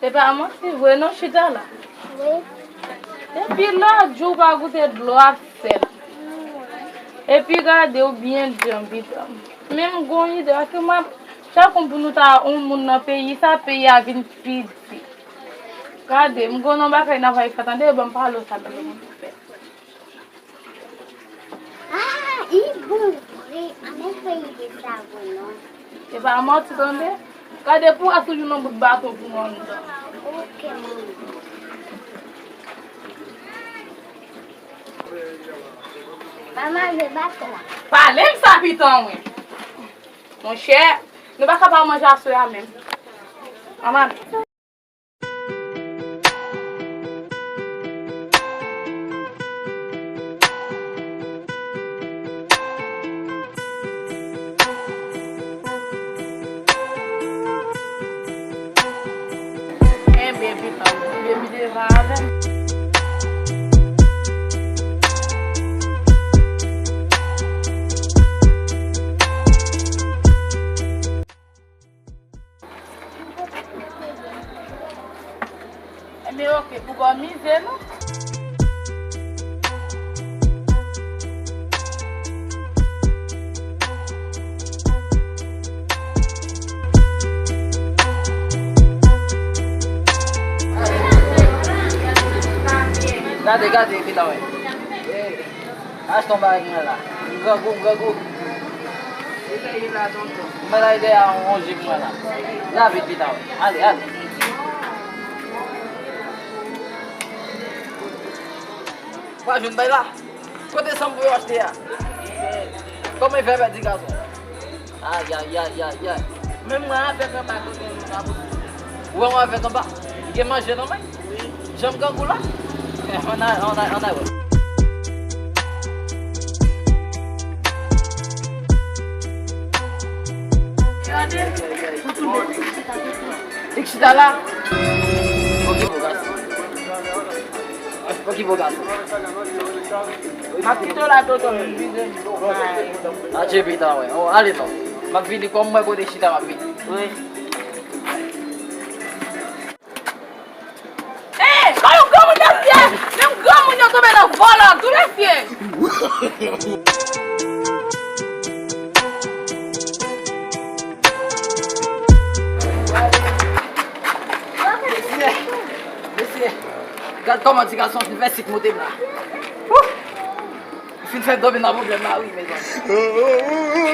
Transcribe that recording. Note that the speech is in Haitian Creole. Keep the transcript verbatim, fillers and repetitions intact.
Se pa manti vre non, chita la. Wi. Depi lòt jou w pa goute dlo a sèl. Epi gade w byen djanm pitanm. Men m gon ide, paske m ap, chak moun pou nou ta yon moun nan peyi sa, peyi a vin pi di. Gade, m gon yon bagay n ap fè tande, ban m pale w sa, gade moun fè. Ah, li bon vre. Ann eseye sa vre non. E pa manti tande. Gade pou a sou youn nan bout baton pou mwen anndan. Ok, manman. Manman, je baton la. Pale m sa pitan wi. Monchè, nou pa ka pa manje aswè a menm. Manman. Enben, pitan, ou vle vide va avè m? Enben, ok, pou gòmize nou. Gade, gade, pitan wè. Achte yon bagay mwen la. M grangou, m grangou. Mwen la ide a yon jip mwen la. La vit pitan. Ale, ale. Ou pa jwenn bay la? Kote sanm pou yo achte a? Kòman e fè pèdi gason? Ay, ay, ay, ay, ay. Menm mwen avèk anba kote nou pa bouke. Ou wè mwen avèk anba? Li gen manje nan men? Wi. Janm grangou la? Eh, ann al, ann al, ann al wè. Gade, pou tout moun. Li chita la. Ok, bon, gason. Fòk li bo gason. M ap kite w la, Toto, m vin vizye. Adje, pita, wè. Oh, ale non. M ap vini, kòm mwen kote chita, m ap vini. Wi. Ey, ba yon granmoun nan fye! Menm granmoun yo tonbe nan vòlò, tou mesye! Mesye, mesye, gad kòman ti gason fin fè sik moute m la. Wouh! Fin fè m tonbe nan pwoblèm la wi, mezanmi.